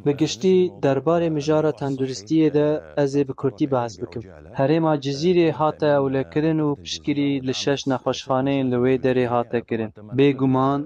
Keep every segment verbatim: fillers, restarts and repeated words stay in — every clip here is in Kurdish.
Bi giştî derbarê mijara tenduristiyê de ez ê bi kurtî behs bikim. Herêma Cizîrê hate ewlekirin û piştgirî li şeş nexweşxaneyên li wê derê hate kirin. Bêguman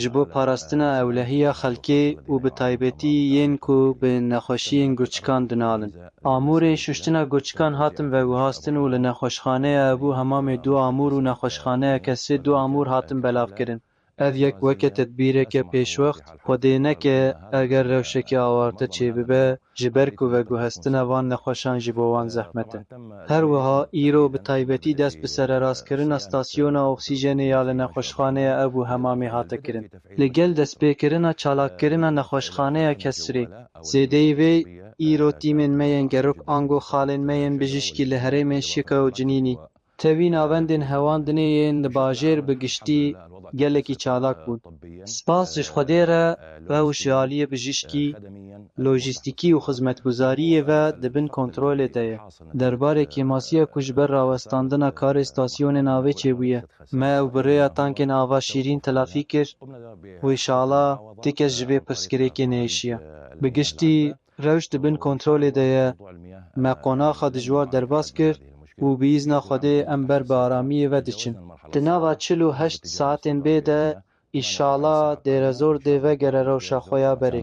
ji bo parastina ewlehiya xelkê û bi taybetî yên ku bi nexweşiyên gurçikan dinalin. Amûrên şuştina gurçikan hatin veguhastin û li nexweşxaneya Ebû Hemamê du amûr û nexweşxaneya Kesrê du amûr hatin belavkirin. Ev yek weke tedbîreke pêşwext Xwedê neke eger rewşeke awarte çêbibe, ji ber ku veguhestina van nexweşan ji bo wan zehmet e. Her wiha îro bi taybetî dest bi sererastkirina stasyona oksîjenê ya li nexweşxaneya Ebû Hemamê hate kirin. Li gel destpêkirina çalakkirina nexweşxaneya Kesrê, zêdeyî vê îro tîmên me yên gerok ango xalên me yên bijîşkî li herêmên Şika û Cinînî, tevî navendên hewandinê yên li bajêr bi giştî gelekî çalak bûn. Spas ji Xwedê re rewş ji aliyê bijîşkî, lojîstîkî û xizmetguzariyê ve di bin kontrolê de ye. Derbarê kêmasiya ku ji ber rawestandina karê stasyonê navê çêbûye, me ew bi rêya tankên ava şîrîn telafî kir û îşala ti kes ji vê pirsgirêkê nehêşiye. Bi giştî rewş di bin kontrolê de ye. Me qonaxa dijwar derbas kir û bi îzna Xwedê em ber bi aramiyê ve diçin. Di nava çil û heşt saetên bê de îşala Dêrezor dê vegere rewşa xwe ya berê.